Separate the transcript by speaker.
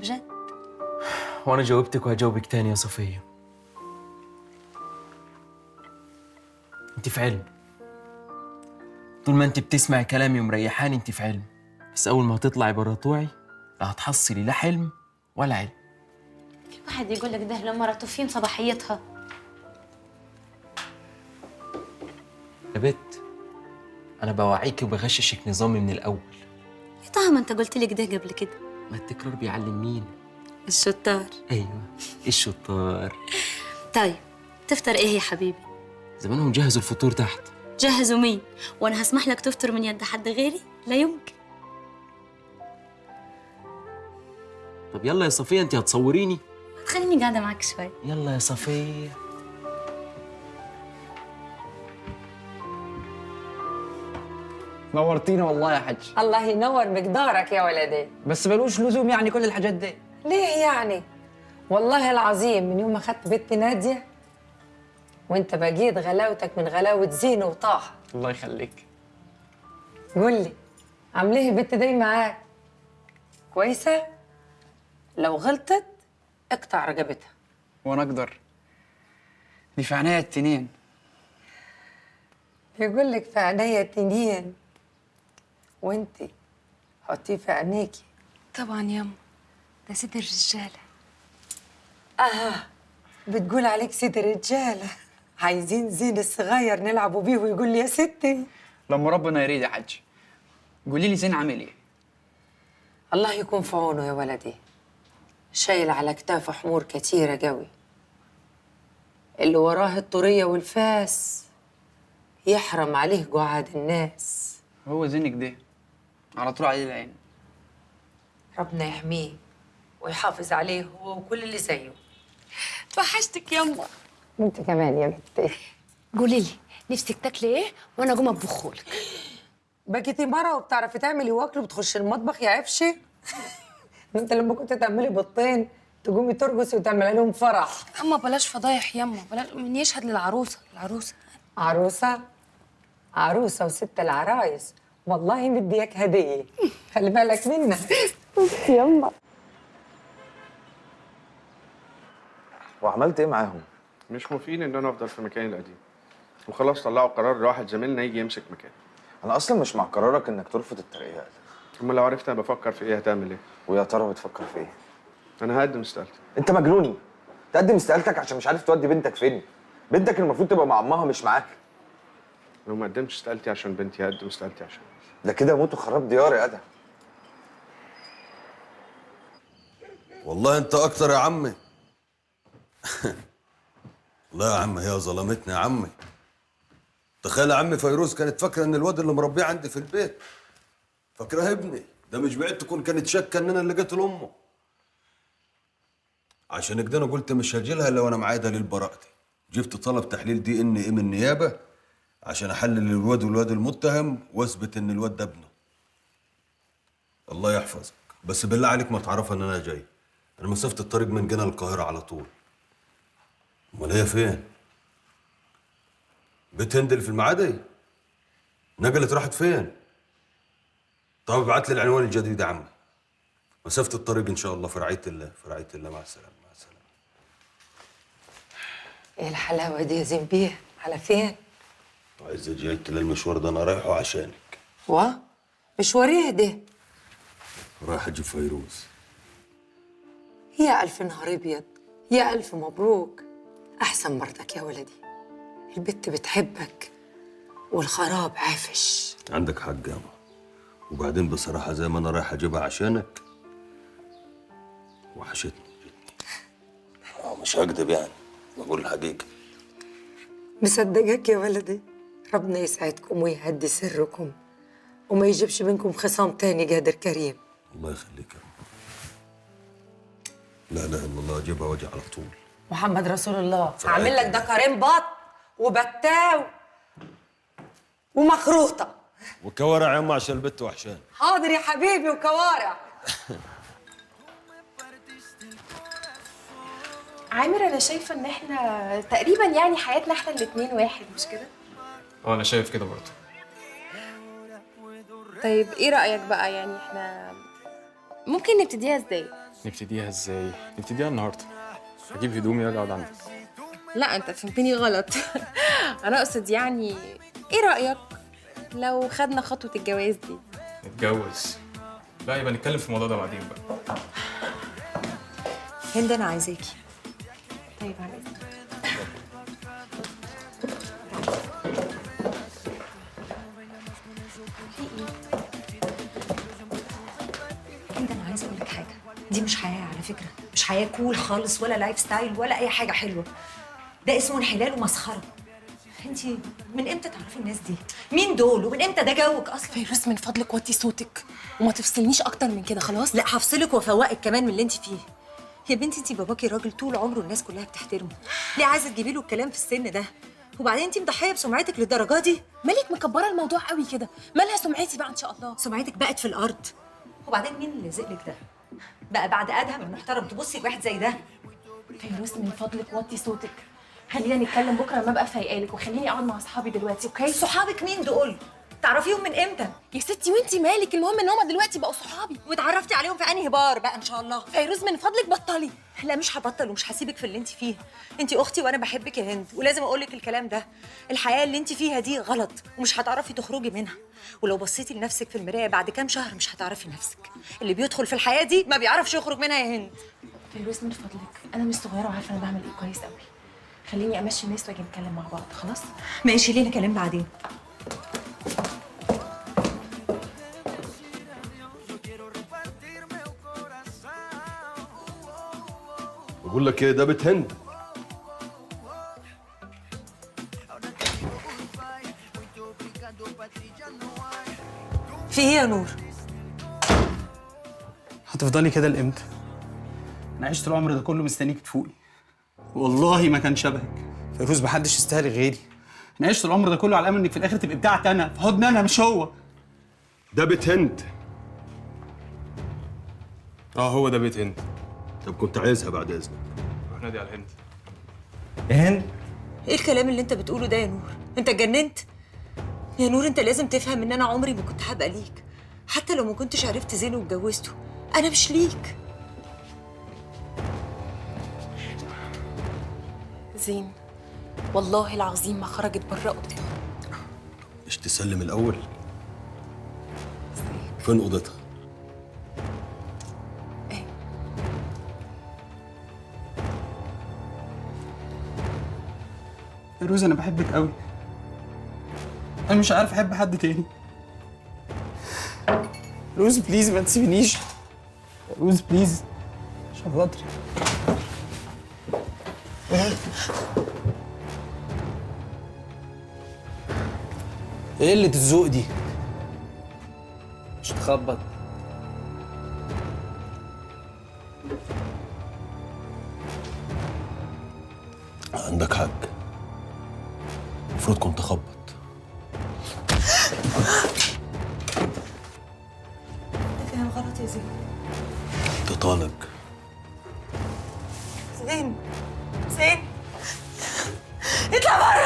Speaker 1: بجد.
Speaker 2: وانا جاوبتك وهجاوبك تاني يا صفية. انت في علم. طول ما انت بتسمعي كلامي ومريحاني انت في علم، بس اول ما هتطلعي بره طوعي لا هتحصلي لا حلم ولا علم.
Speaker 1: في واحد يقول لك ده لما مرته فين صباحيتها.
Speaker 2: يا بت انا بوعيكي وبغششك نظامي من الاول.
Speaker 1: يا طه ما انت قلت لي كده قبل كده.
Speaker 2: ما التكرار بيعلم مين؟
Speaker 1: الشطار.
Speaker 2: ايوه الشطار.
Speaker 1: طيب تفطر ايه يا حبيبي؟
Speaker 2: زمانهم جهزوا الفطور تحت.
Speaker 1: جهزوا مين؟ وانا هسمح لك تفطر من يد حد غيري؟ لا يمكن.
Speaker 2: طب يلا يا صفية، انت هتصوريني؟
Speaker 1: خليني قاعدة معاك شوي.
Speaker 2: يلا يا صفية.
Speaker 3: نورتينا والله يا حج.
Speaker 4: الله ينور مقدارك يا ولدي.
Speaker 3: بس بلوش لزوم يعني كل الحاجات دي.
Speaker 4: ليه يعني؟ والله العظيم من يوم ما خدت بنتي نادية وانت بقيت غلاوتك من غلاوة زينة وطه.
Speaker 3: الله يخليك.
Speaker 4: قول لي عامله ايه البت دي معاك؟ كويسة؟ لو غلطت اقطع رقبتها.
Speaker 3: وانا اقدر، دي في عينيا التنين.
Speaker 4: بيقول لك في عينيا التنين، وانتي حطيه في عينيكي.
Speaker 5: طبعا ياما، ده سيد الرجالة.
Speaker 4: اها بتقول عليك سيد الرجالة. عايزين زين الصغير نلعبوا بيه ويقول لي يا ستي.
Speaker 3: لما ربنا يريد يا حج. قولي لي زين عامل ايه؟
Speaker 4: الله يكون في عونه يا ولدي، شايل على كتافه حمور كتيرة قوي. اللي وراه الطرية والفاس يحرم عليه قعاد الناس.
Speaker 3: هو زينك ده على طول عليه العين.
Speaker 4: ربنا يحميه ويحافظ عليه هو وكل اللي زيه.
Speaker 5: توحشتك يما.
Speaker 4: وانت كمان يا بنتي.
Speaker 5: قولي لي نفسك تاكلي ايه وانا اقوم اطبخهولك.
Speaker 4: بقيتي مرة وبتعرفي تعملي واكل وبتخشي المطبخ يا عفشي. انت لما كنت تعملي بطين تقومي ترقصي وتعملي لهم فرح.
Speaker 5: اما بلاش فضايح يما، بلاش من يشهد للعروسه. العروسة
Speaker 4: عروسه عروسه وست العرايس، والله مدياك هديه، خلي بالك منها. يما
Speaker 6: وعملت ايه معاهم؟
Speaker 7: مش موافقين ان انا افضل في مكاني القديم، وخلاص طلعوا قرار لواحد زميلنا يجي يمسك مكاني.
Speaker 6: انا اصلا مش مع قرارك انك ترفض الترقية.
Speaker 7: امال لو عرفت انا بفكر في ايه هتعمل ايه؟
Speaker 6: ويا ترى بتفكر في ايه؟
Speaker 7: انا هقدم استقالتي.
Speaker 6: انت مجنوني؟ تقدم استقالتك عشان مش عارف تودي بنتك فين؟ بنتك المفروض تبقى مع امها مش معاك.
Speaker 7: لو ما قدمتش استقالتي عشان بنتي هقدم استقالتي عشان
Speaker 6: ده كده موت وخراب ديار يا ادهم.
Speaker 8: والله انت اكتر يا عمي. لا يا عم هي ظلمتني يا عمي. تخيل يا عمي فيروز كانت فاكره ان الواد اللي مربيه عندي في البيت فاكراه ابني، ده مش بعيد تكون كانت شاكه ان انا اللي قتل امه. عشان كده انا قلت مش هجيلها الا وانا معايا دليل براءتي. جبت طلب تحليل دي ان ايه من النيابة عشان احلل الواد والواد المتهم واثبت ان الواد ده ابنه. الله يحفظك، بس بالله عليك ما تعرفها ان انا جاي. انا مسافة الطريق من جنة للقاهره على طول. امال هي فين؟ بيت هند اللي في المعادي؟ نقلت راحت فين؟ طب ابعت لي العنوان الجديد يا عمي. مسافة الطريق ان شاء الله، في رعاية الله، في رعاية الله، مع السلامة، مع السلامة.
Speaker 4: ايه الحلاوة دي يا زنبيه؟ على فين؟
Speaker 8: عايزة جاي المشوار ده انا رايحة عشانك.
Speaker 4: وا؟ مشوار ايه ده؟
Speaker 8: رايح اجيب فيروز.
Speaker 4: يا ألف نهار أبيض، يا ألف مبروك. أحسن مرتك يا ولدي، البت بتحبك والخراب عافش.
Speaker 8: عندك حق يا ماما. وبعدين بصراحة زي ما أنا رايح أجيبها عشانك وحشتني جتني. مش هكدب يعني، بقول الحقيقة.
Speaker 4: مصدقك يا ولدي. ربنا يسعدكم ويهدي سركم وما يجيبش منكم خصام تاني قادر كريم.
Speaker 8: الله يخليك يا ماما. لا لا إلا الله، أجيبها وأجي على طول.
Speaker 4: محمد رسول الله. هعمل لك ده كريم بط وبتاو ومخروطه
Speaker 8: وكوارع يا أما عشان البت وحشاني.
Speaker 4: حاضر يا حبيبي وكوارع.
Speaker 5: عامر انا شايفه ان احنا تقريبا يعني حياتنا احنا الاثنين واحد، مش كده؟
Speaker 2: اه انا شايف كده برضه.
Speaker 5: طيب ايه رايك بقى، يعني احنا ممكن نبتديها ازاي؟
Speaker 7: نبتديها ازاي؟ نبتديها النهارده. هجيب هدومي واجي اقعد عندك.
Speaker 5: لا انت فهمتني غلط. انا اقصد يعني ايه رايك لو خدنا خطوة الجواز دي؟
Speaker 7: نتجوز؟ لا يبقى نتكلم في الموضوع ده بعدين بقى.
Speaker 9: هند انا عايزاكي.
Speaker 5: طيب على اذنك. في ايه؟
Speaker 9: هند انا عايزه اقول لك حاجة، دي مش حياة على فكرة، مش حياة cool خالص ولا lifestyle ولا اي حاجة حلوة. ده اسمه انحلال ومسخره. انت من امتى تعرفي الناس دي؟ مين دول؟ ومن امتى ده جوك اصلا؟
Speaker 5: فيروز من فضلك وطي صوتك وما تفصلنيش اكتر من كده خلاص؟
Speaker 9: لا هفصلك وافوقك كمان من اللي انت فيه. يا بنتي انت باباكي راجل طول عمره الناس كلها بتحترمه، ليه عايزه تجيبي له الكلام في السن ده؟ وبعدين انت مضحيه بسمعتك للدرجة دي؟
Speaker 5: مالك مكبره الموضوع قوي كده؟ مالها سمعتي بقى ان شاء الله؟
Speaker 9: سمعتك بقت في الارض. وبعدين مين اللي لازق لك ده؟ بقى بعد ادهم المحترم تبصي لواحد زي ده؟
Speaker 5: فيروز من فضلك وطي صوتك، خلينا نتكلم بكره لما ابقى فايقالك، وخليني اقعد مع اصحابي دلوقتي. okay؟
Speaker 9: صحابك مين دول؟ تعرفيهم من امتى؟
Speaker 5: يا ستي وانتي مالك؟ المهم ان هما دلوقتي بقوا صحابي.
Speaker 9: واتعرفتي عليهم في انهي بار بقى ان شاء الله؟
Speaker 5: فيروز من فضلك بطلي.
Speaker 9: لا مش هبطل ومش هسيبك في اللي انت فيه. انت اختي وانا بحبك يا هند، ولازم اقول لك الكلام ده. الحياة اللي انت فيها دي غلط ومش هتعرفي تخرجي منها، ولو بصيتي لنفسك في المراية بعد كام شهر مش هتعرفي نفسك. اللي بيدخل في الحياة دي ما بيعرفش يخرج منها يا هند.
Speaker 5: فيروز من فضلك انا مش صغيرة وعارفه انا بعمل ايه كويس قوي. خليني امشي الناس واجي نتكلم مع بعض. خلاص؟
Speaker 9: ماشي، لينا كلام بعدين.
Speaker 8: بقول لك ايه، ده بيت هند.
Speaker 9: في ايه يا نور؟
Speaker 10: هتفضلي كده لامتى؟ انا عشت العمر ده كله مستنيك تفوقي. والله ما كان شبهك فيروز، محدش يستاهل غيري. انا عشت العمر ده كله على امل انك في الاخر تبقي بتاعتي انا، في حضن انا مش هو.
Speaker 8: ده بيت هند.
Speaker 7: اه هو ده بيت هند.
Speaker 8: طب كنت عايزها بعد اذنك.
Speaker 7: روح نادي على هند.
Speaker 10: يا هند
Speaker 9: ايه الكلام اللي انت بتقوله ده يا نور؟ انت اتجننت يا نور. انت لازم تفهم ان انا عمري ما كنت هبقى ليك، حتى لو ما كنتش عرفت زين واتجوزته. انا مش ليك.
Speaker 5: زين والله العظيم ما خرجت بره اوضتها.
Speaker 8: مش تسلم الاول؟ فين اوضتها؟
Speaker 5: ايه؟
Speaker 10: فيروز انا بحبك قوي، انا مش عارف احب حد تاني. فيروز please ما تسيبنيش. فيروز please عشان خاطري. ايه قلة الذوق دي؟
Speaker 2: مش تخبط.
Speaker 8: عندك حق، المفروض كنت اخبط.
Speaker 9: انت فاهم غلط يا زين.
Speaker 8: انت طالق.
Speaker 9: زين زين اطلع بره.